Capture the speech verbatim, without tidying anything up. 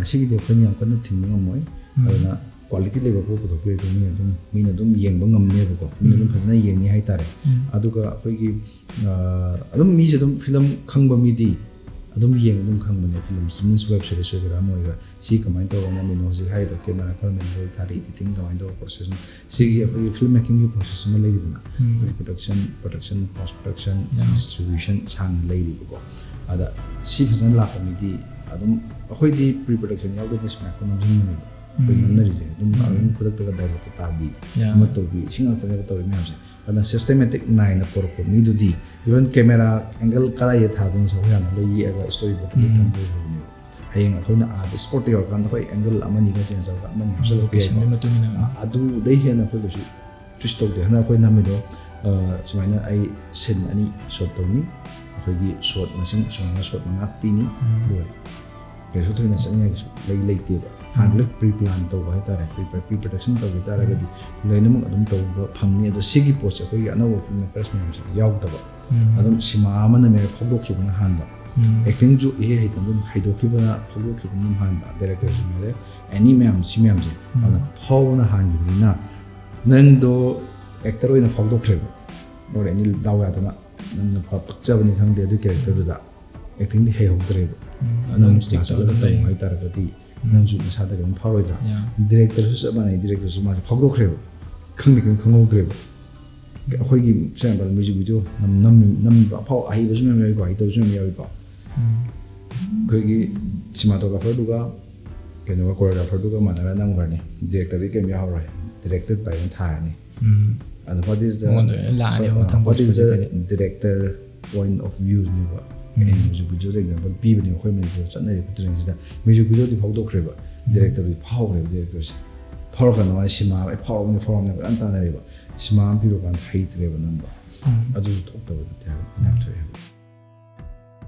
ꯁꯤꯒꯤꯗꯤ ꯑꯩꯈꯣꯏꯅ ꯌꯥꯝ ꯀꯟꯅ ꯊꯤꯡꯕ ꯉꯝꯃꯣꯏ꯫ ꯑꯗꯨꯅ ꯀ꯭ꯋꯥꯂꯤꯇꯤ ꯂꯩꯕ ꯄꯣꯠ ꯄꯨꯊꯣꯛꯄꯤꯔꯗꯤ ꯃꯤꯅ ꯑꯗꯨꯝ ꯃꯤꯅ ꯑꯗꯨꯝ ꯌꯦꯡꯕ ꯉꯝꯅꯦꯕꯀꯣ, ꯃꯤꯅ ꯑꯗꯨꯝ ꯐꯖꯅ ꯌꯦꯡꯅꯤ ꯍꯥꯏꯇꯥꯔꯦ꯫ ꯑꯗꯨꯒ ꯑꯩꯈꯣꯏꯒꯤ ꯑꯗꯨꯝ ꯃꯤꯁꯦ ꯑꯗꯨꯝ ꯐꯤꯂꯝ ꯈꯪꯕ ꯃꯤꯗꯤ ꯑꯗꯨꯝ ꯌꯦꯡꯕ ꯑꯗꯨꯝ ꯈꯪꯕꯅꯦ꯫ ꯐꯤꯂꯝ ꯃꯤꯟꯁ ꯋꯦꯕ ꯁꯤꯔꯤꯁ ꯑꯣꯏꯒꯦꯔꯥ ꯑꯃ ꯑꯣꯏꯒꯦꯔꯥ, ꯁꯤ ꯀꯃꯥꯏꯅ ꯇꯧꯔꯒ ꯅꯝꯃꯤꯅꯣ, ꯍꯧꯖꯤꯛ ꯍꯥꯏꯔꯤꯗꯣ ꯀꯦꯃꯦꯔꯥ ꯀꯔꯝꯕ ꯑꯦꯡꯒꯜ ꯊꯥꯔꯤ, ꯏꯗꯤꯇꯤꯡ ꯀꯃꯥꯏꯅ ꯇꯧꯕ ꯄ꯭ꯔꯣꯁꯦꯁꯅꯣ, ꯁꯤꯒꯤ ꯑꯩꯈꯣꯏꯒꯤ ꯐꯤꯂꯝ ꯃꯦꯀꯤꯡꯒꯤ ꯄ꯭ꯔꯣꯁꯦꯁ ꯑꯃ ꯂꯩꯔꯤꯗꯅ, ꯄ꯭ꯔꯤ ꯄ꯭ꯔꯗꯛꯁꯟ, ꯄ꯭ꯔꯗꯛꯁꯟ, ꯄꯣꯁ ꯄ꯭ꯔꯗꯛꯁꯟ, ꯗꯤꯁꯇ꯭ꯔꯤꯕ꯭ꯌꯨꯁꯟ ꯁꯥꯡꯅ ꯂꯩꯔꯤꯕꯀꯣ꯫ ꯑꯗ ꯁꯤ ꯐꯖꯅ ꯂꯥꯛꯄ ꯃꯤꯗꯤ ꯑꯗꯨꯝ, ꯑꯩꯈꯣꯏꯗꯤ ꯄ꯭ꯔꯤ ꯄ꯭ꯔꯗꯛꯁꯟ ꯌꯥꯎꯗꯅ ꯁꯤꯅꯦꯃꯥ ꯅꯝꯁꯤꯟꯕꯅꯦꯕ꯫ ꯑꯩꯈꯣꯏ ꯅꯝꯅꯔꯤꯁꯦ ꯑꯗꯨꯝ, ꯑꯗꯨꯝ ꯈꯨꯗꯛꯇꯒ ꯗꯥꯏꯂꯣꯛꯇ ꯇꯥꯕꯤ ꯑꯃ ꯇꯧꯕꯤ, ꯁꯤ ꯉꯥꯛꯇꯅꯦꯕ ꯇꯧꯔꯤ ꯃꯌꯥꯝꯁꯦ꯫ ꯑꯗꯨꯅ ꯁꯤꯁꯇꯦꯃꯦꯇꯤꯛ ꯅꯥꯏꯅ ꯄꯨꯔꯛꯄ ꯃꯤꯗꯨꯗꯤ even ꯀꯦꯃꯦꯔꯥ ꯑꯦꯡꯒꯜ ꯀꯗꯥꯏꯗ ꯊꯥꯗꯣꯏꯅꯣ ꯁꯦ ꯑꯩꯈꯣꯏ ꯍꯥꯟꯅ ꯂꯣꯏ ꯌꯦꯛꯑꯒ ꯁ꯭ꯇꯣꯔꯤ ꯕꯣꯔꯗꯇ ꯊꯝꯕ ꯑꯣꯏꯔꯕꯅꯦꯕ꯫ ꯍꯌꯦꯡ ꯑꯩꯈꯣꯏꯅ ꯑꯥꯗ ꯁ꯭ꯄꯣꯠꯇ ꯌꯧꯔꯀꯥꯟꯗ ꯑꯩꯈꯣꯏ ꯑꯦꯡꯒꯜ ꯑꯃꯅꯤꯒ ꯆꯦꯟꯖ ꯇꯧꯔꯒ ꯑꯃꯅꯤ ꯍꯥꯞꯆꯤꯜꯂꯛꯄ ꯌꯥꯏꯀꯣ꯫ ꯂꯣꯀꯦꯁꯟꯒꯤ ꯃꯇꯨꯡ ꯏꯟꯅ꯫ ꯑ, ꯑꯗꯨꯗꯩ ꯍꯦꯟꯅ ꯑꯩꯈꯣꯏ ꯀꯩꯁꯨ ꯆꯨꯁ ꯇꯧꯗꯦ꯫ ꯍꯟꯗꯛ ꯑꯩꯈꯣꯏ ꯅꯝꯃꯤꯗꯣ, ꯑ, ꯁꯨꯃꯥꯏꯅ ꯑꯩ ꯁꯤꯟ ꯑꯅꯤ ꯁꯣꯠ ꯇꯧꯅꯤ, ꯑꯩꯈꯣꯏꯒꯤ ꯁꯣꯠ ꯃꯁꯤꯡ ꯁꯨꯃꯥꯏꯅ ꯁꯣꯠ ꯃꯉꯥ ꯄꯤꯅꯤ, ꯂꯣꯏꯔꯦ꯫ ꯀꯩꯁꯨ ꯊꯣꯏꯅ ꯆꯠꯅꯤꯡꯉꯥꯏ ꯀꯩꯁꯨ ꯂꯩ ꯂꯩꯇꯦꯕ꯫ ꯍꯥꯟꯅ ꯂꯣꯏ ꯄ꯭ꯔꯤ ꯄ꯭ꯂꯥꯟ ꯇꯧꯕ ꯍꯥꯏꯇꯥꯔꯦ꯫ ꯄ꯭ꯔꯤ ꯄ꯭ꯔꯤ ꯄ꯭ꯔꯗꯛꯁꯟ ꯇꯧꯈꯤ ꯇꯥꯔꯒꯗꯤ ꯂꯣꯏꯅꯃꯛ ꯑꯗꯨꯝ ꯇꯧꯕ ꯐꯪꯅꯤ꯫ ꯑꯗꯣ ꯁꯤꯒꯤ ꯄꯣꯠꯁꯦ ꯑꯩꯈꯣꯏꯒꯤ ꯑꯅꯧꯕ ꯐꯤꯜꯝ ꯃꯦꯀꯔꯁ ꯃꯌꯥꯝꯁꯦ ꯌꯥꯎꯗꯕ, ꯑꯗꯨꯝ ꯁꯤꯃꯥ ꯑꯃꯅ ꯃꯌꯥꯝ ꯐꯥꯎꯗꯣꯛꯈꯤꯕꯅ ꯍꯥꯟꯕ, ꯑꯦꯛꯇꯤꯡꯁꯨ ꯏꯍꯩ ꯍꯩꯇꯅ ꯑꯗꯨꯝ ꯍꯩꯗꯣꯛꯈꯤꯕꯅ, ꯐꯥꯎꯗꯣꯛꯈꯤꯕꯅ ꯑꯗꯨꯝ ꯍꯥꯟꯕ, ꯗꯥꯏꯔꯦꯛꯇꯔꯁꯨ ꯉꯥꯏꯔꯦ, ꯑꯦꯅꯤ ꯃꯌꯥꯝ, ꯁꯤ ꯃꯌꯥꯝꯁꯦ ꯑꯗꯨꯅ ꯐꯥꯎꯕꯅ ꯍꯥꯟꯈꯤꯕꯅꯤꯅ ꯅꯪꯗꯣ ꯑꯦꯛꯇꯔ ꯑꯣꯏꯅ ꯐꯥꯎꯗꯣꯛꯈ꯭ꯔꯦꯕ꯫ ꯑꯣꯔ ꯑꯦꯅꯤ ꯗꯥꯎ ꯌꯥꯗꯅ ꯅꯪꯅ ꯄ- ꯄꯛꯆꯕꯅꯤ ꯈꯪꯗꯦ ꯑꯗꯨꯒꯤ ꯀꯦꯔꯦꯛꯇꯔꯗꯨꯗ ꯑꯦꯛꯇꯤꯡꯗꯤ ꯍꯩꯍꯧꯗ꯭ꯔꯦꯕ꯫ ꯑꯗꯨꯝ ꯅꯪ stick ꯀ꯭ꯂꯥꯁ ꯆꯠꯂꯒ ꯑꯗꯨꯝ ꯇꯧ ꯂꯩ꯫ ꯍꯥꯏꯇꯥꯔꯒꯗꯤ ꯅꯪꯁꯨ ꯅꯁꯥꯗ ꯀꯩꯅꯣꯝ ꯐꯥꯎꯔꯣꯏꯗ꯭ꯔꯥ? Yeah. ꯗꯤꯔꯦꯛꯇꯔꯁꯨ ꯆꯞ ꯃꯥꯟꯅꯩ, ꯗꯤꯔꯦꯛꯇꯔꯁꯨ ꯃꯥꯁꯦ ꯐꯥꯎꯗꯣꯛꯈ꯭ꯔꯦꯕ, ꯈꯪꯗꯦ ꯀꯔꯤꯝ ꯈꯪꯍꯧꯗ꯭ꯔꯦꯕ꯫ ꯑꯩꯈꯣꯏꯒꯤ ꯁꯦꯡꯅ ꯍꯥꯏꯔꯕꯗ ꯃ꯭ꯌꯨꯖꯤꯛ ꯚꯤꯗꯤꯑꯣ ꯅꯝ ꯅꯝ ꯅꯝꯃꯤꯕ ꯑꯐꯥꯎ ꯑꯍꯩꯕꯁꯨ ꯃꯌꯥꯝ ꯌꯥꯎꯏꯀꯣ, ꯍꯩꯇꯕꯁꯨ ꯃꯌꯥꯝ ꯌꯥꯎꯏꯀꯣ꯫ ꯑꯩꯈꯣꯏꯒꯤ ꯁꯤꯃꯥꯇꯣꯒ꯭ꯔꯥꯐꯔꯗꯨꯒ ꯀꯩꯅꯣꯒ ꯀꯣꯔꯤꯌꯣꯒ꯭ꯔꯥꯐꯔꯗꯨꯒ ꯃꯥꯟꯅꯔ ꯅꯝꯈ꯭ꯔꯅꯤ, ꯗꯤꯔꯦꯛꯇꯔꯗꯤ ꯀꯩꯝ ꯌꯥꯎꯔꯔꯣꯏ, ꯗꯤꯔꯦꯛꯇꯦꯠ ꯕꯥꯏ ꯑꯗꯨꯝ ꯊꯥꯔꯅꯤ꯫ ꯑꯗꯣ what is the ꯃꯉꯣꯟꯗ ꯂꯣꯏꯅ ꯂꯥꯛꯑꯅꯦꯕ ꯃꯊꯪ what is the ꯄꯣꯠꯁꯤꯗꯗꯤ꯫ Director point of view ꯅꯦꯕ꯫ ꯑꯩꯅ ꯃ꯭ꯌꯨꯖꯤꯛ ꯚꯤꯗꯤꯑꯣꯗ ꯑꯦꯛꯖꯥꯝꯄꯜ ꯄꯤꯕꯅꯦ, ꯑꯩꯈꯣꯏ ꯃꯅꯤꯄꯨꯔꯗ ꯆꯠꯅꯔꯤꯕ ꯇ꯭ꯔꯦꯟꯁꯤꯗ ꯃ꯭ꯌꯨꯖꯤꯛ ꯚꯤꯗꯤꯑꯣꯗꯤ ꯐꯥꯎꯗꯣꯛꯈ꯭ꯔꯦꯕ, ꯗꯤꯔꯦꯛꯇꯔꯗꯤ ꯐꯥꯎꯈ꯭ꯔꯦꯕ꯫ ꯗꯤꯔꯦꯛꯇꯔꯁꯦ ꯐꯥꯎꯔꯀꯥꯟꯗ ꯃꯥꯅ ꯁꯤꯃꯥ ꯑꯩ ꯐꯥꯎꯔꯕꯅꯤ ꯐꯥꯎꯔꯕꯅꯤ ꯐꯖꯅ ꯇꯥꯟꯅꯔꯦꯕ, ꯁꯤꯃꯥ ꯑꯃ ꯄꯤꯕ ꯀꯥꯟꯗ ꯍꯩꯇ꯭ꯔꯦꯕ ꯅꯝꯕ꯫ ꯑꯗꯨꯁꯨ ꯊꯣꯛꯇꯕ ꯅꯠꯇꯦ ꯍꯥꯏꯕ, ꯐꯅꯌꯥꯝ ꯊꯣꯛꯑꯦ ꯍꯥꯏꯕ꯫